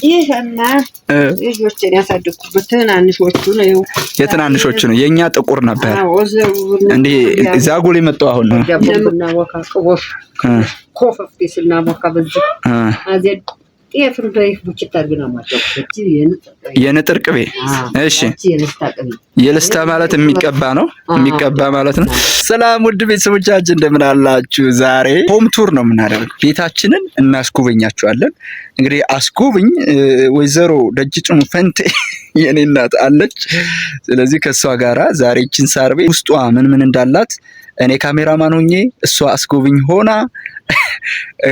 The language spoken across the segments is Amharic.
ይሄማ ልጆችን ያሳደግኩበት ትናንሾቹ ነው። የትናንሾቹ ነው። የኛ ጥቁር ነበር። እንዲህ ዛጎል የመጣው አሁን ነው። ስናቦካ ቅቦሽ ኮፈፍቴ ስናቦካ በዚህ አዚያ ጤፍን በይፍ ቡችት አድርገን የንጥር ቅቤ። እሺ፣ የልስታ ማለት የሚቀባ ነው፣ የሚቀባ ማለት ነው። ሰላም ውድ ቤተሰቦቻችን እንደምን አላችሁ? ዛሬ home tour ነው የምናደርገው። ቤታችንን እናስጎበኛችኋለን። እንግዲህ አስጎብኝ ወይዘሮ ደጅጭኑ ፈንቴ የኔ እናት አለች። ስለዚህ ከእሷ ጋራ ዛሬ ይችን ሳር ቤት ውስጧ ምን ምን እንዳላት እኔ ካሜራማን ሆኜ እሷ አስጎብኝ ሆና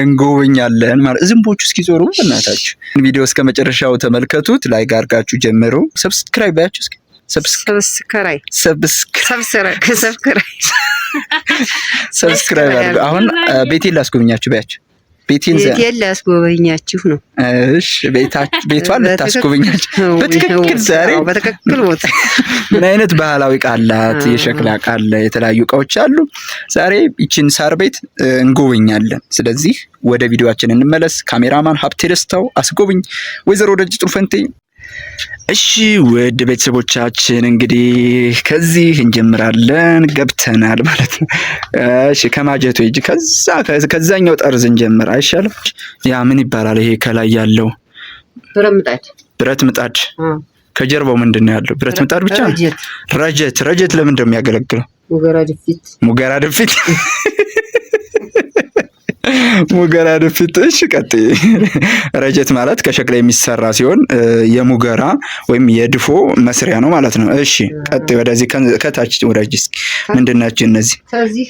እንጎበኛለን ማለት። ዝንቦቹ እስኪዞሩ በእናታችሁ ቪዲዮ እስከ መጨረሻው ተመልከቱት። Like አድርጋችሁ ጀምሩ። Subscribe ባያችሁ እስኪ subscribe Subscribe አድርጉ። አሁን ቤቴን ላስጎብኛችሁ ባያችሁ ቤቴን ላስጎበኛችሁ ነው። እሺ ቤቷን ልታስጎበኛችሁ በትክክል ዛሬ በትክክል ቦታ። ምን አይነት ባህላዊ ዕቃ አላት? የሸክላ ዕቃ አለ፣ የተለያዩ እቃዎች አሉ። ዛሬ ይችን ሳር ቤት እንጎበኛለን። ስለዚህ ወደ ቪዲዮአችን እንመለስ። ካሜራማን ሀብቴ ደስታው፣ አስጎብኝ ወይዘሮ ደጅ ጥሩፈንቴ። እሺ ውድ ቤተሰቦቻችን እንግዲህ ከዚህ እንጀምራለን። ገብተናል ማለት ነው። እሺ ከማጀቱ እጅ ከዛ ከዛኛው ጠርዝ እንጀምር አይሻልም? ያ ምን ይባላል? ይሄ ከላይ ያለው ብረት ምጣድ። ብረት ምጣድ ከጀርባው ምንድን ነው ያለው? ብረት ምጣድ ብቻ ነው። ረጀት ረጀት ለምንድን ነው የሚያገለግለው? ሙገራ ድፊት። ሙገራ ድፊት ሙገራ ድፊት። እሺ ቀጥይ። ረጀት ማለት ከሸክላ የሚሰራ ሲሆን የሙገራ ወይም የድፎ መስሪያ ነው ማለት ነው። እሺ ቀጥይ። ወደዚህ ከታች ወዳጅ እስኪ ምንድን ናቸው እነዚህ? ከዚህ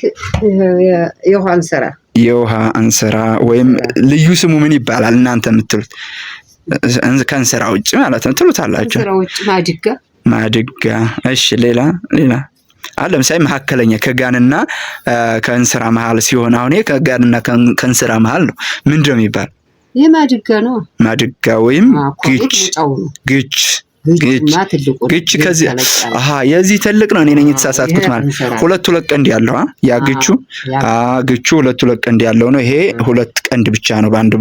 የውሃ እንስራ። የውሃ እንስራ ወይም ልዩ ስሙ ምን ይባላል እናንተ የምትሉት? ከእንስራ ውጭ ማለት ነው ትሉታላችሁ። ከእንስራ ውጭ ማድጋ። ማድጋ። እሺ ሌላ ሌላ አለ? ለምሳሌ መካከለኛ ከጋንና ከእንስራ መሃል ሲሆን፣ አሁን ይሄ ከጋንና ከእንስራ መሃል ነው። ምንድን ነው የሚባል? ይሄ ማድጋ ነው። ማድጋ ወይም ግች ግች ግች ከዚህ አሃ የዚህ ትልቅ ነው። እኔ ነኝ የተሳሳትኩት ማለት ሁለት ሁለት ቀንድ ያለው ያ ግቹ ግቹ ሁለት ሁለት ቀንድ ያለው ነው። ይሄ ሁለት ቀንድ ብቻ ነው። በአንድ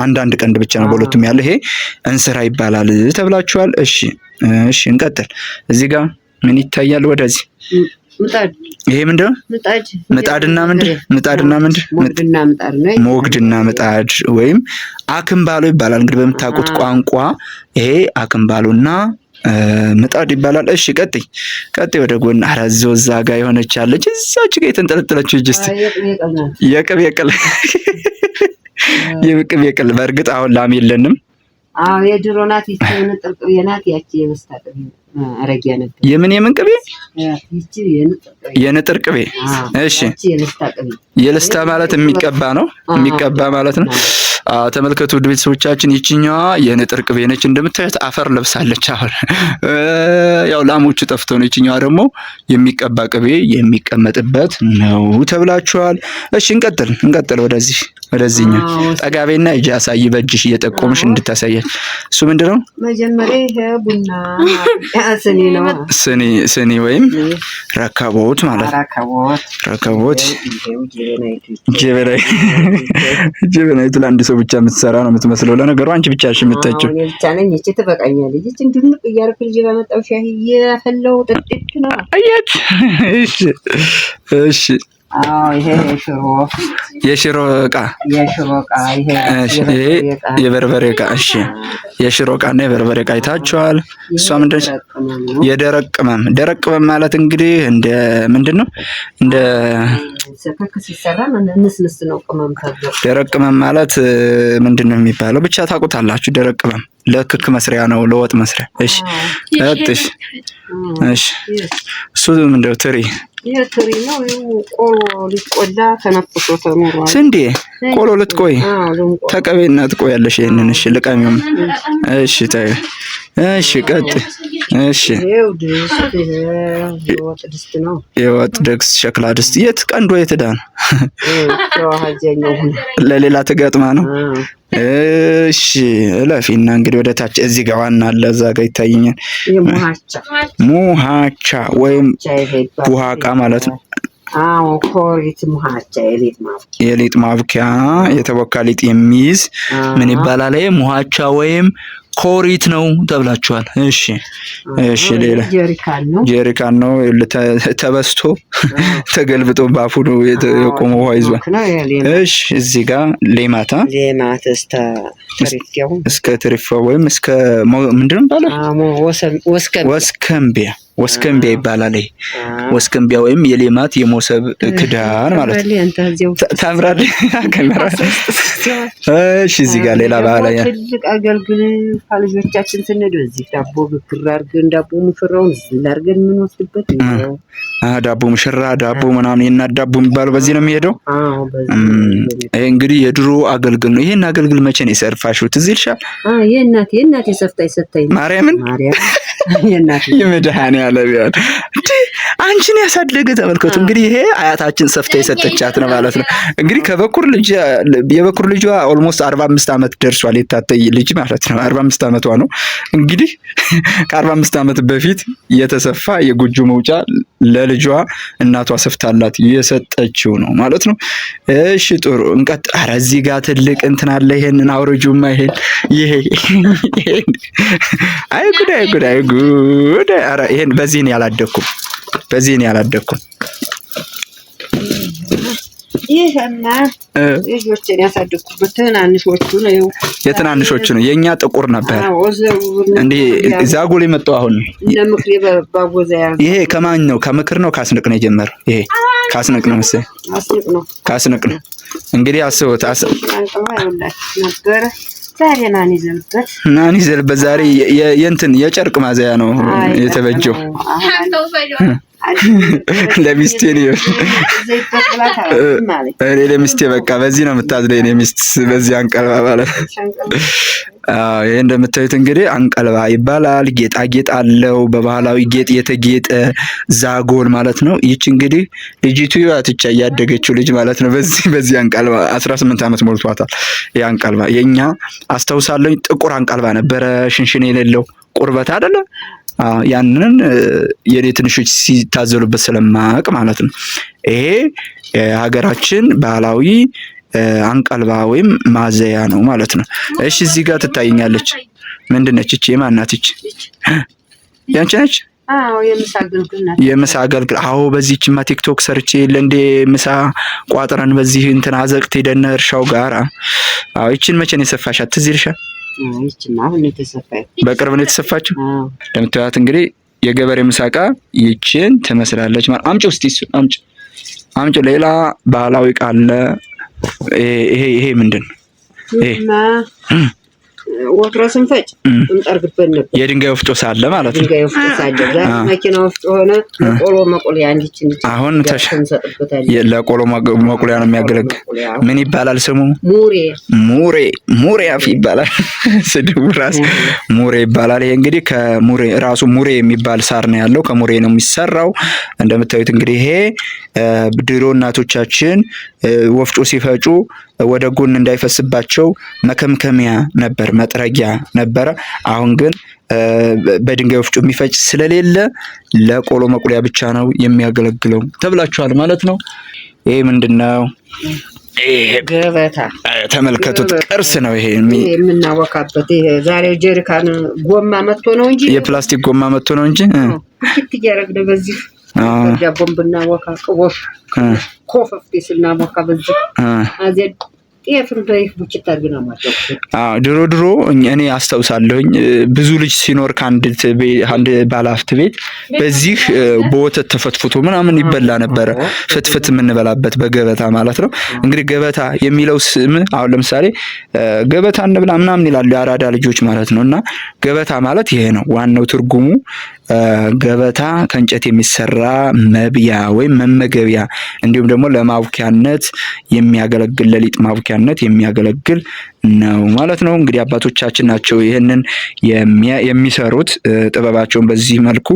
አንድ አንድ ቀንድ ብቻ ነው በሁለቱም ያለው። ይሄ እንስራ ይባላል ተብላችኋል። እሺ እሺ፣ እንቀጥል። እዚህ ጋር ምን ይታያል? ወደዚህ ይሄ ምንድን ነው? ምጣድና ምንድን ምጣድና ምንድን ሞግድና ምጣድ ወይም አክምባሎ ይባላል። እንግዲህ በምታውቁት ቋንቋ ይሄ አክምባሎና ምጣድ ይባላል። እሺ ቀጥይ ቀጥይ፣ ወደ ጎን። ኧረ እዛው እዛ ጋር የሆነች አለች፣ እዛች ጋር የተንጠለጠለችው እጅ እስኪ የቅቤ ቅል የቅቤ ቅል። በእርግጥ አሁን ላም የለንም። አዎ የድሮ ናት። ይቺ የንጥር ቅቤ ናት። ያቺ የበስታ ቅቤ አረጊያ ነበር። የምን የምን ቅቤ? የንጥር ቅቤ። እሺ የልስታ ማለት የሚቀባ ነው፣ የሚቀባ ማለት ነው። ተመልከቱ ውድ ቤተሰቦቻችን፣ ይችኛዋ የንጥር ቅቤ ነች። እንደምታዩት አፈር ለብሳለች። አሁን ያው ላሞቹ ጠፍተው ነው። ይችኛዋ ደግሞ የሚቀባ ቅቤ የሚቀመጥበት ነው ተብላችኋል። እሺ እንቀጥል እንቀጥል። ወደዚህ ወደዚህኛው ጠጋቤና እጅ አሳይ፣ በእጅሽ እየጠቆምሽ እንድታሳያች። እሱ ምንድን ነው? መጀመሪያ ይሄ ቡና ስኒ ነው። ስኒ ስኒ ወይም ረከቦት ማለት ነው። ረከቦት ጀበናይቱ ለአንድ ሰው ብቻ የምትሰራ ነው የምትመስለው። ለነገሩ አንቺ ብቻ ነሽ የምታቸው። እኔ ብቻ ነኝ። ይቺ ትበቃኛለች። ይቺ እንድንቅ እያደረኩ ልጅ ባመጣው ሻሂ እያፈላሁ ጥጥት ነው። አያችሁ? እሺ እሺ። አዎ ይሄ የሽሮ የሽሮ እቃ የሽሮ እቃ ይሄ ይሄ የበርበሬ እቃ። እሺ የሽሮ እቃ እና የበርበሬ እቃ አይታችኋል። እሷ ምንድን ነች? የደረቅ ቅመም። ደረቅ ቅመም ማለት እንግዲህ እንደ ምንድን ነው? እንደ ክክ ሲሰራ ንስንስ ነው ቅመም ተብሎ። ደረቅ ቅመም ማለት ምንድን ነው የሚባለው? ብቻ ታውቁታላችሁ። ደረቅ ቅመም ለክክ መስሪያ ነው፣ ለወጥ መስሪያ። እሺ እሺ እሺ። እሱ ምንድን ነው? ትሪ ይሄ ትሪ ነው። ቆሎ ሊቆላ ተነፍሶ ተኖሯል። ስንዴ ቆሎ ልትቆይ ተቀቤና ትቆያለሽ። ይሄንን እሺ፣ ልቀሚውም። እሺ ታይ እሺ፣ ቀጥ እሺ። የወጥ ድስት ሸክላ ድስት የት ቀንዶ የት ዳ ነው? ለሌላ ትገጥማ ነው። እሺ እለፊና እንግዲህ ወደ ታች እዚህ ጋር ዋና አለ፣ እዛ ጋር ይታየኛል። ሙሃቻ ወይም ቡሃቃ ማለት ነው። አዎ ኮሪት ሙሃቻ የሊጥ ማብኪያ፣ የሊጥ ማብኪያ የተቦካ ሊጥ የሚይዝ ምን ይባላል? ይሄ ሙሃቻ ወይም ኮሪት ነው ተብላችኋል። እሺ እሺ። ሌላ ጀሪካን ነው። ጀሪካን ነው ተበስቶ ተገልብጦ ባፉ ነው የቆመው ውሃ ይዟል። እሺ እዚህ ጋር ሌማታ ሌማት እስከ ትሪፌው እስከ ትሪፌው ወይም እስከ ምንድን ነው የሚባለው? ወስከምቢያ ወስከምቢያ ይባላል። ይሄ ወስከምቢያ ወይም የሌማት የሞሰብ ክዳን ማለት ነው። ታምራለህ። እሺ እዚህ ጋር ሌላ ባህላዊ ትልቅ አገልግል ከልጆቻችን ስንሄድ እዚህ ዳቦ ግግር አድርገን ዳቦ ሙሽራውን እዚህ አድርገን የምንወስድበት ነው። ዳቦ ሙሽራ ዳቦ ምናምን የእናት ዳቦ የሚባለው በዚህ ነው የሚሄደው። አዎ በዚህ። ይሄ እንግዲህ የድሮ አገልግል ነው። ይሄን አገልግል መቼ ነው የሰርፋሽው? ትዝ ይልሻል? የእናቴ የእናቴ ሰፍታ የሰጠኝ ማርያምን ማርያም የእናቴ የመድኃኔዓለም ይሆን እንዴ አንቺን ያሳደገ ተመልከቱ። እንግዲህ ይሄ አያታችን ሰፍታ የሰጠቻት ነው ማለት ነው። እንግዲህ ከበኩር ልጅ የበኩር ልጇ almost 45 ዓመት ደርሷል። የታተይ ልጅ ማለት ነው። 45 ዓመቷ ነው። እንግዲህ ከ45 ዓመት በፊት የተሰፋ የጎጆ መውጫ ለልጇ እናቷ ሰፍታላት የሰጠችው ነው ማለት ነው። እሺ ጥሩ እንቀጥ። ኧረ እዚህ ጋር ትልቅ እንትን አለ። ይሄንን አውርጁማ። ይሄን ይሄ አይ ጉድ አይ ጉድ አይ ጉድ! ኧረ ይሄን በዚህ ነው ያላደኩም፣ በዚህ ነው ያላደኩም። ይሄማ ልጆችን ያሳደግኩበት ትናንሾቹ ነው። የትናንሾቹ ነው። የኛ ጥቁር ነበር እንዴ ዛጎል የመጣው አሁን ይሄ ከማን ነው? ከምክር ነው ካስንቅ ነው የጀመረው። ይሄ ካስንቅ ነው መሰለኝ፣ ካስንቅ ነው። እንግዲህ አስቡት። ዛሬ ማን ይዘልበት? ማን ይዘልበት? ዛሬ የእንትን የጨርቅ ማዘያ ነው የተበጀው። ለሚስቴ ነው እኔ ለሚስቴ በቃ በዚህ ነው የምታዝለኝ። እኔ ሚስት በዚህ አንቀልባ ማለት አዎ፣ ይሄ እንደምታዩት እንግዲህ አንቀልባ ይባላል። ጌጣጌጥ አለው። በባህላዊ ጌጥ የተጌጠ ዛጎል ማለት ነው። ይች እንግዲህ ልጅቱ ያትቻ እያደገችው ልጅ ማለት ነው። በዚህ አንቀልባ 18 ዓመት ሞልቷታል። ይሄ አንቀልባ የኛ አስታውሳለሁ፣ ጥቁር አንቀልባ ነበረ፣ ሽንሽን የሌለው ቁርበት አይደለ? ያንን የኔ ትንሾች ሲታዘሉበት ስለማቅ ማለት ነው። ይሄ የሀገራችን ባህላዊ አንቀልባ ወይም ማዘያ ነው ማለት ነው። እሺ እዚህ ጋር ትታየኛለች። ምንድን ነች እቺ? የማን ናት እቺ? ያንቺ ነች? አዎ የምሳ አገልግል ናት። የምሳ አገልግል። አዎ በዚህችማ ቲክቶክ ሰርቼ የለ እንዴ ምሳ ቋጥረን በዚህ እንትን አዘቅት ሄደን እርሻው ጋር። አዎ ይቺን መቼ ነው የሰፋሻት? ትዝ ይልሻል? ይቺማ አሁን ነው የተሰፋችው። በቅርብ ነው የተሰፋችው። እንደምታዩት እንግዲህ የገበሬ ምሳቃ ይችን ትመስላለች ማለት። አምጪው እስቲ እሱን አምጪው፣ አምጪው። ሌላ ባህላዊ ዕቃ አለ። ይሄ ይሄ ምንድን ነው? ይሄ ወፍሮ ስንፈጭ እንጠርግበት ነበር። የድንጋይ ወፍጮ ሳለ ማለት ነው። ድንጋይ ወፍጮ ሳለ ዛሬ መኪና ወፍጮ ሆነ። ቆሎ መቆሊያ አንዲች እንዲች አሁን ለቆሎ መቁሊያ ነው የሚያገለግል። ምን ይባላል ስሙ? ሙሬ ሙሬ ሙሬ አፍ ይባላል። ስድቡ ራስ ሙሬ ይባላል። ይሄ እንግዲህ ከሙሬ ራሱ ሙሬ የሚባል ሳር ነው ያለው። ከሙሬ ነው የሚሰራው። እንደምታዩት እንግዲህ ይሄ ድሮ እናቶቻችን ወፍጮ ሲፈጩ ወደ ጎን እንዳይፈስባቸው መከምከሚያ ነበር፣ መጥረጊያ ነበረ። አሁን ግን በድንጋይ ወፍጮ የሚፈጭ ስለሌለ ለቆሎ መቁሊያ ብቻ ነው የሚያገለግለው ተብላችኋል ማለት ነው። ይሄ ምንድነው? ገበታ ተመልከቱት፣ ቅርስ ነው ይሄ የምናወካበት። ይሄ ዛሬ ጀሪካን ጎማ መጥቶ ነው እንጂ የፕላስቲክ ጎማ መጥቶ ነው እንጂ ክት እያደረግን በዚህ ዳቦን ብናወካ ቅቦሽ ኮፈፍቴ ስናወካ በዚህ አዚያ ድሮ ድሮ እኔ አስታውሳለሁኝ ብዙ ልጅ ሲኖር ከአንድ ባለሀብት ቤት በዚህ በወተት ተፈትፍቶ ምናምን ይበላ ነበረ። ፍትፍት የምንበላበት በገበታ ማለት ነው። እንግዲህ ገበታ የሚለው ስም አሁን ለምሳሌ ገበታ እንብላ ምናምን ይላሉ የአራዳ ልጆች ማለት ነው። እና ገበታ ማለት ይሄ ነው ዋናው ትርጉሙ። ገበታ ከእንጨት የሚሰራ መብያ ወይም መመገቢያ እንዲሁም ደግሞ ለማቡኪያነት የሚያገለግል ለሊጥ ማቡኪያነት የሚያገለግል ነው ማለት ነው። እንግዲህ አባቶቻችን ናቸው ይህንን የሚሰሩት። ጥበባቸውን በዚህ መልኩ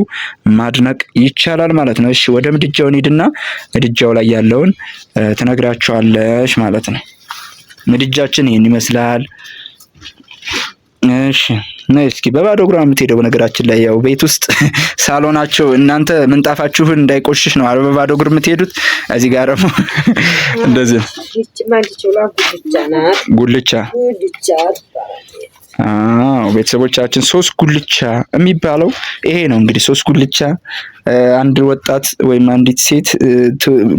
ማድነቅ ይቻላል ማለት ነው። እሺ ወደ ምድጃው እንሂድና ምድጃው ላይ ያለውን ትነግራቸዋለች ማለት ነው። ምድጃችን ይህን ይመስላል። እሺ ነይ እስኪ። በባዶ እግሯ የምትሄደው በነገራችን ላይ ያው ቤት ውስጥ ሳሎናቸው እናንተ ምንጣፋችሁን እንዳይቆሽሽ ነው አይደል? በባዶ እግር የምትሄዱት። እዚህ ጋር ደግሞ እንደዚህ ጉልቻ። አዎ ቤተሰቦቻችን ሶስት ጉልቻ የሚባለው ይሄ ነው እንግዲህ። ሶስት ጉልቻ አንድ ወጣት ወይም አንዲት ሴት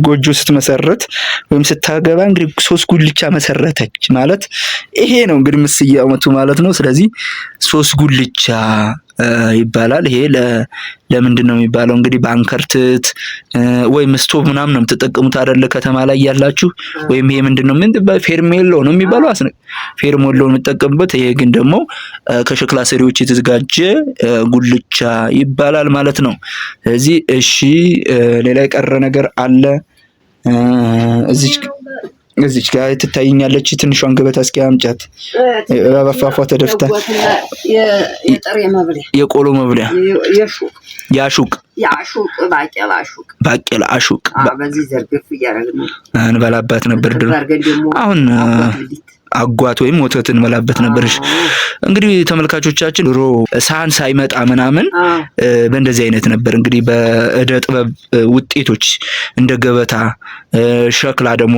ጎጆ ስትመሰረት ወይም ስታገባ እንግዲህ ሶስት ጉልቻ መሰረተች ማለት ይሄ ነው እንግዲህ ምስያመቱ ማለት ነው። ስለዚህ ሶስት ጉልቻ ይባላል። ይሄ ለምንድን ነው የሚባለው? እንግዲህ ባንከርትት ወይም ስቶቭ ምናምን ነው የምትጠቀሙት አይደለ? ከተማ ላይ ያላችሁ ወይም ይሄ ምንድን ነው ምን ፌርሜሎ ነው የሚባለው? ፌርሜሎ የምትጠቀሙበት። ይሄ ግን ደግሞ ከሸክላ ሰሪዎች የተዘጋጀ ጉልቻ ይባላል ማለት ነው። ስለዚህ እሺ፣ ሌላ የቀረ ነገር አለ? እዚች ጋር ትታየኛለች ትንሿን ገበታ እስኪ አምጫት። በአፋፏ ተደፍታ የቆሎ መብለያ ያሹቅ ባቄላ አሹቅ እንበላባት ነበር ድሮ። አሁን አጓት ወይም ወተት እንበላበት ነበር። እንግዲህ ተመልካቾቻችን ድሮ ሳህን ሳይመጣ ምናምን በእንደዚህ አይነት ነበር እንግዲህ በእደ ጥበብ ውጤቶች እንደ ገበታ፣ ሸክላ ደግሞ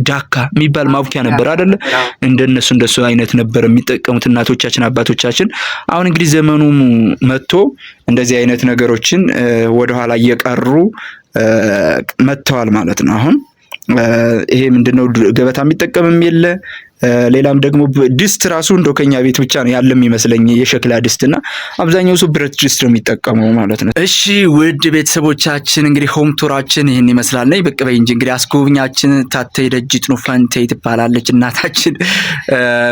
ዳካ የሚባል ማቡኪያ ነበር አይደለ? እንደነሱ እንደሱ አይነት ነበር የሚጠቀሙት እናቶቻችን አባቶቻችን። አሁን እንግዲህ ዘመኑ መጥቶ እንደዚህ አይነት ነገሮችን ወደኋላ እየቀሩ መጥተዋል ማለት ነው። አሁን ይሄ ምንድነው ገበታ የሚጠቀምም የለ። ሌላም ደግሞ ድስት ራሱ እንደው ከኛ ቤት ብቻ ነው ያለ የሚመስለኝ የሸክላ ድስት እና አብዛኛው ሰው ብረት ድስት ነው የሚጠቀመው ማለት ነው። እሺ ውድ ቤተሰቦቻችን እንግዲህ home tour ኣችን ይህን ይመስላል። ነይ ብቅ በይ እንጂ እንግዲህ አስጎብኛችን ታተይ ደጅ ጥኑ ፈንቴ ትባላለች እናታችን።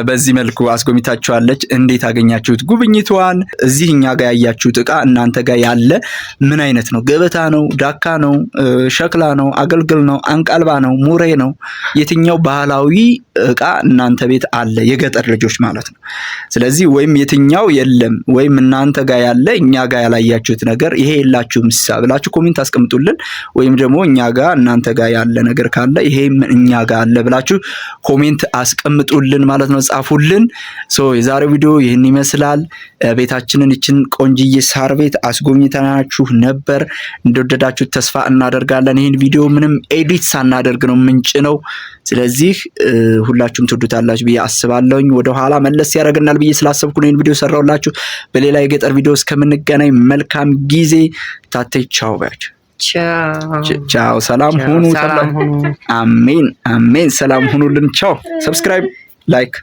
በዚህ መልኩ አስጎብኝታችኋለች። እንዴት አገኛችሁት ጉብኝቷን? እዚህ እኛ ጋር ያያችሁት እቃ እናንተ ጋር ያለ ምን አይነት ነው? ገበታ ነው? ዳካ ነው? ሸክላ ነው? አገልግል ነው? አንቀልባ ነው? ሙሬ ነው? የትኛው ባህላዊ እቃ እናንተ ቤት አለ? የገጠር ልጆች ማለት ነው። ስለዚህ ወይም የትኛው የለም ወይም እናንተ ጋር ያለ እኛ ጋር ያላያችሁት ነገር ይሄ የላችሁም ሳ ብላችሁ comment አስቀምጡልን። ወይም ደግሞ እኛ ጋር እናንተ ጋር ያለ ነገር ካለ ይሄም እኛ ጋር አለ ብላችሁ comment አስቀምጡልን ማለት ነው፣ ጻፉልን። So የዛሬው ቪዲዮ ይህን ይመስላል። ቤታችንን ይችን ቆንጅዬ ሳር ቤት አስጎብኝተናችሁ ነበር። እንደወደዳችሁ ተስፋ እናደርጋለን። ይህን ቪዲዮ ምንም edit ሳናደርግ ነው ምንጭ ነው። ስለዚህ ሁላችሁም ትወዱታላችሁ ብዬ አስባለሁኝ። ወደኋላ መለስ ያደርገናል ብዬ ስላሰብኩ ነው ይህን ቪዲዮ ሰራሁላችሁ። በሌላ የገጠር ቪዲዮ እስከምንገናኝ መልካም ጊዜ። ታቴ ቻው ባያችሁ። ቻው። ሰላም ሁኑ። አሜን አሜን። ሰላም ሁኑልን። ቻው። Subscribe፣ like።